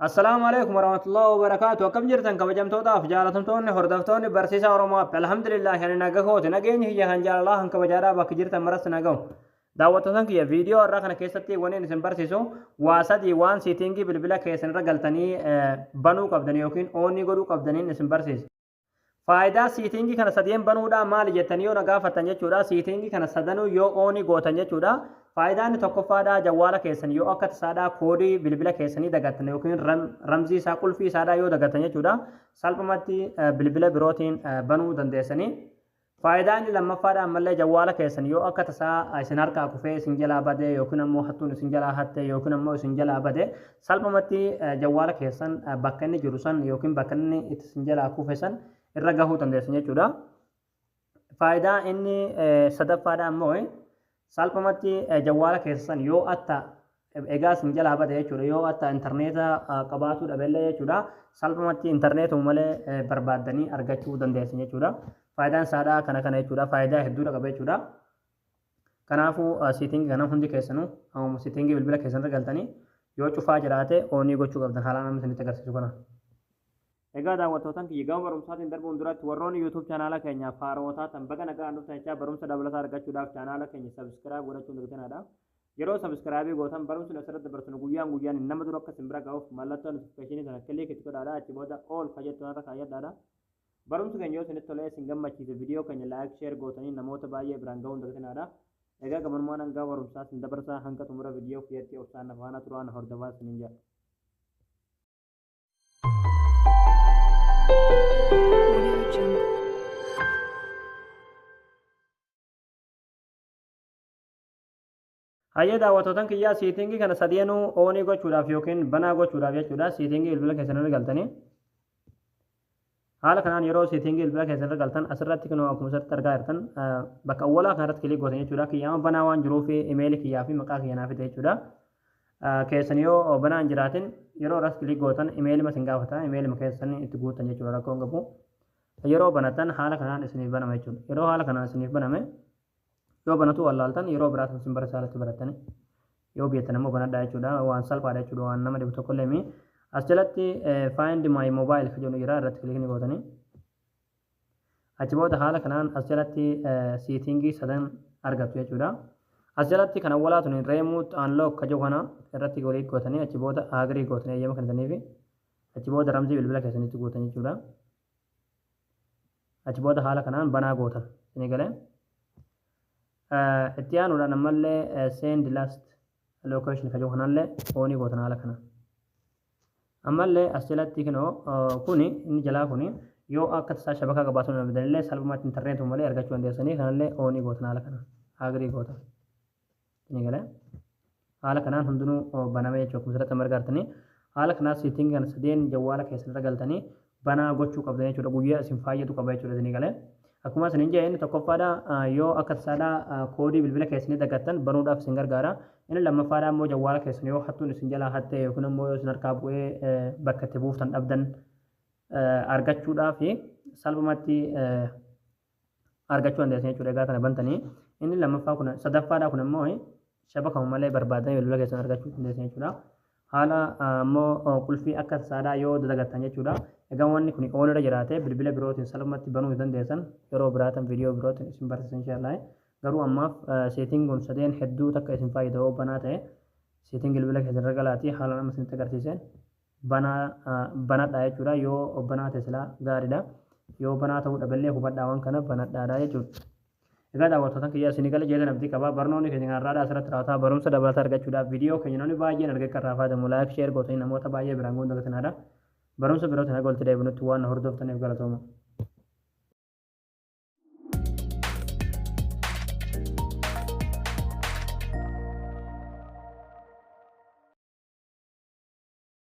Assalaamu alaikum warahmatullahi wabarakaatu. Akkam jirtan, kabajamtootaaf jaalatamtoonni hordoftoonni Barsiisaa Oromoo App? Alhamdulillah, ani naga kooti. Nageenyi kiyya kan jaalalaa kan kabajaadhaa bakka jirtan maratti nagahu. Daawwattoota kiyya, viidiyoo har'aa kana keessatti wanni isin barsiisu waa sadii, waan setting bilbila keessan irra galtanii banuu qabdan yookiin on godhuu qabdaniin isin barsiisa. Faayidaa setting kana sadeen banuudhaa maali jettanii yoo na gaafattan jechuudha. Setting kana sadanuu yoo on gootan jechuudha. Faayidaa inni tokkoffaadhaa, jawwaala keessan yoo akka tasaadhaa koodii bilbila keessanii dagattan yookiin ramzii isaa, qulfii isaadhaa yoo dagattan jechuudha. Salphumatti bilbila birootiin banuu dandeessanii. Faayidaa inni lammaffaadhaa ammallee, jawwaala keessan yoo akka tasaa isin harkaa kufee isin jalaa badee yookiin ammoo hattuun isin jalaa hatte yookiin ammoo isin jalaa bade, salphumatti jawwaala keessan bakka inni jiru san yookiin bakka inni itti isin jalaa kufe san irra gahuu dandeessan jechuudha. Faayidaa inni sadaffaadhaa ammoo, salphumatti jawwaala keessan yoo atta egaa isin jalaa bade jechuudha, yoo atta intarneeta qabaatuu dhabellee jechuudha, salphumatti intarneetuma malee barbaaddanii argachuu dandeessan jechuudha. Faayidaan isaadhaa kana kana jechuudha. Faayidaa hedduudha qaba jechuudha. Kanaafuu setting kana hundi keessanuu amma setting bilbila keessan irra galtanii yoo cufaa jiraate on gochuu qabdan haalaan amma isinitti agarsiisu kana. Egaa daawwattootaan kiyya, gama barumsaatiin darbuun duratti warroonni YouTube chaanaala keenyaaf haarawwataa ta'an baga nagaan dhuftan jechaa, barumsa dabalataa argachuudhaaf chaanaala keenya subscribe godhachuun dirqamaadha. Yeroo subscribe gootan barumsi asirratti dabarsinu guyyaan guyyaan nama dura akka isin bira ga'uuf mallattoo notification sana click itti godhaadha. Achi booda all ka jettu irra kaayyadhaadha. Barumsi keenya yoo isinitti tolee isin gammachiise, viidiyoo keenya like, share gootanii namoota baay'ee biraan ga'uun dirqamaadha. Egaa gabanumaan hanga barumsaa isin dabarsaa, hanga xumura viidiyoo kiyyatti obsaan na faana turaan hordofaa isiniin jedha. Audio Jungle. Hayyee daawwattootan kiyyaa, setting kana sadeenuu on gochuudhaaf yookiin banaa gochuudhaaf jechuudha. Setting bilbila keessan irra galtanii haala kanaan yeroo setting bilbila keessan irra galtan, asirratti kunoo akkuma asirratti argaa jirtan bakka awwalaa kanarratti click gootan jechuudha. Kiyyaama banaa waan jiruuf imeelii kiyyaa fi maqaa kiyya naaf fide jechuudha. Keessan yoo banaa hin jiraatin, yeroo irratti click gootan imeelima isin gaafata, imeelima keessan itti guutan jechuudha, rakkoon qabu. Yeroo banatan haala kanaan isiniif banama jechuudha. Yeroo haala kanaan isiniif baname, yoo banatu wallaaltan yeroo biraatan isin bara saalatti barattani, yoo beektan immoo banadhaa jechuudha. Waan salphaadha jechuudha, waan nama dhibu tokko illee. As jalatti "Find my mobile" ka jedhu jira, irratti click ni gootanii. Achi booda haala kanaan as jalatti setting sadan argattu jechuudha. As jalatti kan awwalaa tuni "Remote unlock" ka jedhu kana irratti click gootanii, achi booda agree gootanii eeyyama kennitaniifi achi booda ramzii bilbila keessanitti gootan jechuudha. Achi booda haala kanaan banaa gootan isinii galee. Itti aanuudhaan ammallee "Send last location" ka jedhu kanallee on gootan haala kanaan. Ammallee as jalatti kinoo kuni inni jalaa kuni yoo akka tasaa shabakaa qabaatu dhabdanillee salphumatti intarneetuu malee argachuu dandeessanii, kanallee on gootan haala kanaan agree gootan. Isinii galee, haala kanaan hundinuu baname jechuudha. Akkuma asirratti marga argitanii, haala kanaan setting kana sadeen jawwaala keessan irra galtanii banaa gochuu qabdan jechuudha. Guyyaa isin fayyadu qaba jechuudha, isinii galee. Akkuma isin jedhe, inni tokkoffaadha, yoo akka tasaadha koodii bilbila keessanii dagattan banuudhaaf isin gargaara. Inni lammaffaadha immoo, jawwaala keessan yoo hattuun isin jalaa hatte yookiin immoo yoo isin harkaa bu'ee bakka itti buuftan dhabdan argachuudhaaf salphumatti argachuu dandeessan jechuudha. Egaa kana bantanii, inni lammaffaa kun, sadaffaadha kun immoo shabakama malee barbaadanii bilbila keessan argachuu dandeessan jechuudha. Haala immoo qulfii akka tasaadhaa yoo dalagattan jechuudha. Egaa wanni kun on irra jiraate bilbila birootiin salphumatti banuu ni dandeessan. Yeroo biraatan viidiyoo birootiin isin barsiisan inshallah. Garuu ammaaf setting kun sadeen hedduu takka isin fayyada yoo banaa ta'e. Setting bilbila keessan irra galaatii haala nama isinitti agarsiiseen banaa banadhaa jechuudha. Yoo banaa ta'e silaa gaariidha. Yoo banaa ta'uu dhaballee hubadhaa, waan kana banadhaadha jechuudha. Egaa daawwattoota kiyya, isinii gala jeetan abdii qaba. Barnoonni keenya kanarraadhaa asirratti raawwataa. Barumsa dabalataa argachuudhaaf viidiyoo keenya namni baay'een argee kan irraa fayyadamu like, share gootanii namoota baay'ee biraan ga'uun dagatinaadha. Barumsa birootiin haga walitti deebinutti waan na hordoftaniif galatooma.